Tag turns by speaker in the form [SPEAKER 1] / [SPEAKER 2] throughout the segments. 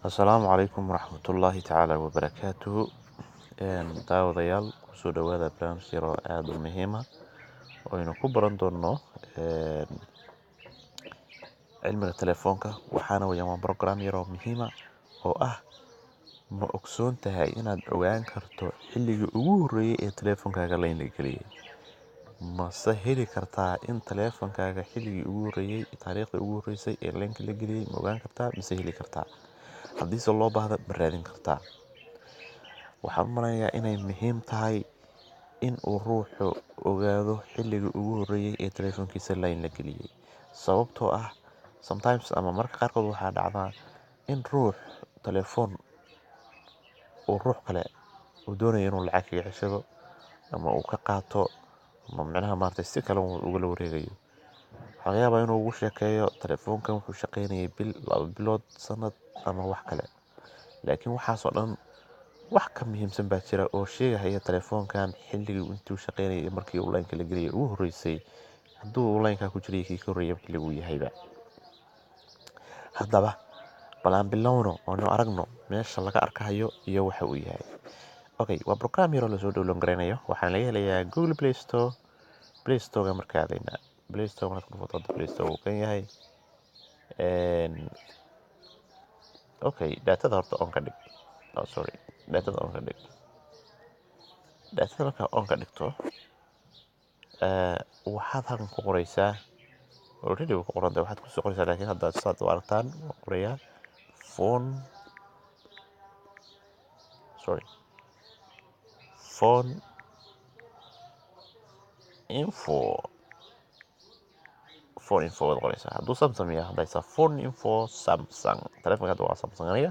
[SPEAKER 1] Asalaamu calaykum waraxmatullaahi tacaala wabarakaatuhu. Daawadayaal, kusoo dhawaada barnaamij yar oo aada u muhiima oo aynu ku baran doono cilmiga telefoonka. Waxaana weyaan waa program yar oo muhiima oo ah: ma ogsoon tahay inaad ogaan karto xilligii ugu horreeyay ee telefoonkaaga line la geliyay? Mase heli kartaa in telefoonkaaga xilligii ugu horreeyay, taariikhdii ugu horreysay ee line-ka la geliyay, ma ogaan kartaa mise heli kartaa? Haddiise loo baahdo, ma raadin kartaa? Waxaan u maleynayaa inay muhiim tahay in uu ruuxu ogaado xilligii ugu horreeyay ee telefoonkiisa line la geliyay, sababtoo ah sometimes ama marka qaarkood waxaa dhacdaa in ruux telefoon uu ruux kale uu doonayo inuu lacag kaga ceshado ama uu ka qaato ama micnaha maaragtay si kale uu ugala wareegayo. Waxaa laga yaabaa inuu ugu sheekeeyo telefoonkan wuxuu shaqeynayay bil, 2 bilood, sanad ama wax kale, laakiin waxaasoo dhan wax ka muhiimsan baa jira oo sheegahaya telefoonkan xilligii intuu shaqeynayay, markii uu line-ka la geliyay ugu horreysay, hadduu line-ka ku jiray, kii ka horreeyay xilliguu yahayba. Haddaba bal aan bilowno oonu aragno meesha laga arkahayo iyo waxa uu yahay. Okay, waa program yaroo lasoo download gareynayo. Waxaan laga helayaa Google Play Store. Play Store-ga marka aadaynaa, Play Store markaad ku dhufato, Play Store uu kan yahay. Okay, datada horta on ka dhig. Oh sorry, datada on ka dhig. Datada markaa on ka dhigto, waxaad halkan ku qoreysaa, already way ku qoran tahay, waxaad kusoo qoreysaa, laakiin hadda saad u aragtaan waan qorayaa phone, sorry, phone info. Phone info waad qoreysaa hadduu Samsung yahay. Haddaysaa phone info Samsung, telefonka hadda waa Samsung aniga,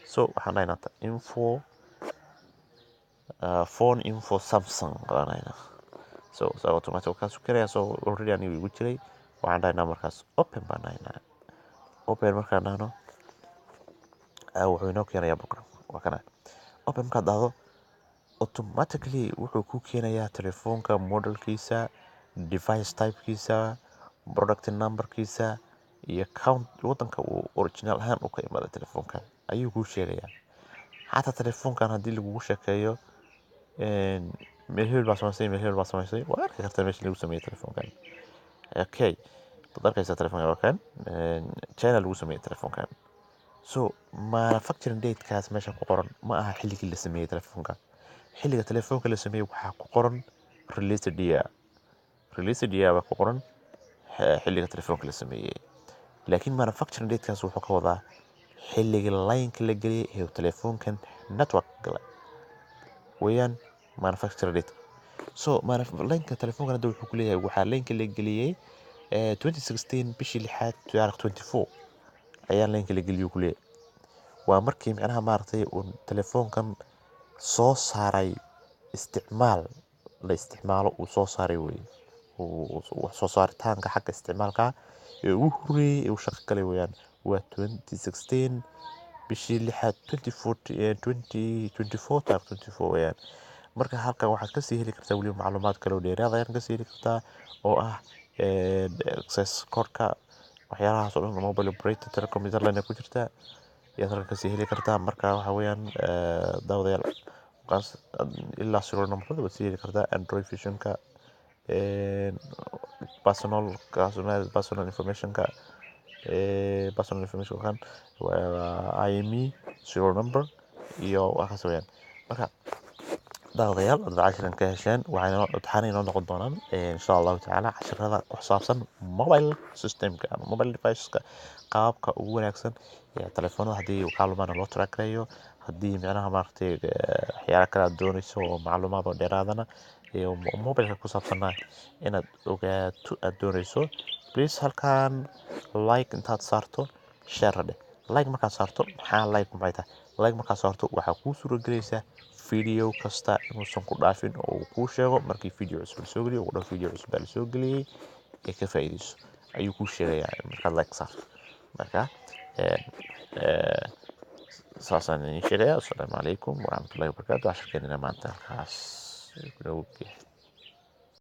[SPEAKER 1] so waxaan dhahaynaa info, phone info Samsung qadanayna. So automatic kaas karaya. So already aniga igu jiray. Waxaan dhahaynaa markaas open baan dhahaynaa. Open markaan dhahno, wuxuu inoo keenayaa program. Waa kana. Open markaad dhahdo, automatically wuxuu ku keenayaa telefoonka modelkiisa, device typekiisa, product numberkiisa iyo count, wadanka uu original ahaan u ka imaaday telefoonkan ayuu kuu sheegayaa. Xataa telefoonkan haddii lagugu sheekeeyo meel hebel baa samaysay, meel hebel baa samaysay, waa arki kartaa meesha lagu sameeyey telefoonkan. Okay, waad arkaysaa telefoonkan, waa kan China lagu sameeyey telefoonkan. So manufacturing datekaas meesha ku qoran ma aha xilligii la sameeyey telefoonka. Xilliga telefoonka la sameeyey waxaa ku qoran released year. Released year baa ku qoran xilliga telefoonka la sameeyey, laakiin manufacturing datekaas wuxuu ka wadaa xilligii line-ka la geliyey ee telefoonkan network galay weeyaan manufacturing date. So line-ka telefoonkan hadda wuxuu ku leeyahay waxaa line-ka la geliyey 2016 bishii lixaad taarikh 24 ayaa line-ka la geliyey ku leeyahay. Waa markii micnaha maaragtay uu telefoonkan soo saaray, isticmaal la isticmaalo uu soo saaray wey, wax soo saaritaanka xagga isticmaalka ee ugu horreeyey ee uu shaqo galay weeyaan. Waa 2016 bishii lixaad 2024 taarikh 24 weeyaan. Marka halkan waxaad kasii heli kartaa weliba macluumaad kale oo dheeraad ayaad kasii heli kartaa oo ah access code-ka, waxyaalahaas oo dhan, mobile operator telecom line ku jirta ayaad halkan kasii heli kartaa. Marka waxa weeyaan, daawadayaal, ilaa serial numberada waad sii heli kartaa, Android versionka, personal personal informationka, personal information kan waa IMEI, serial number iyo waxaas weeyaan. Marka daawadayaal, haddaad cashiran ka hesheen, waxay imtixaan inoo noqon doonaan insha Allahu tacaala cashirada ku saabsan mobile systemka ama mobile deviceska, qaabka ugu wanaagsan ee telefoonada haddii uu kaa lumaana loo track gareeyo. Haddii micnaha maaragtay waxyaala kale aad dooneyso oo macluumaad oo dheeraadana iyo mobilka ku saabsanna inaad ogaato aad dooneyso, please halkan like intaad saarto, share dheh. Like markaad saarto, maxaa like maxay tahay? Like markaad saarto, waxaa kuu suuragelaysaa video kasta inuusan ku dhaafin oo uu kuu sheego markii video cusub la soo geliyo, uu dhaho video cusub baa la soo geliyey ee ka faa'iideyso ayuu kuu sheegayaa markaad like saarto. Marka saasaan idin sheegaya. Asalaamu calaykum waraxmatullahi wabarakaatu. Casharkeenina maanta halkaas ku yahay.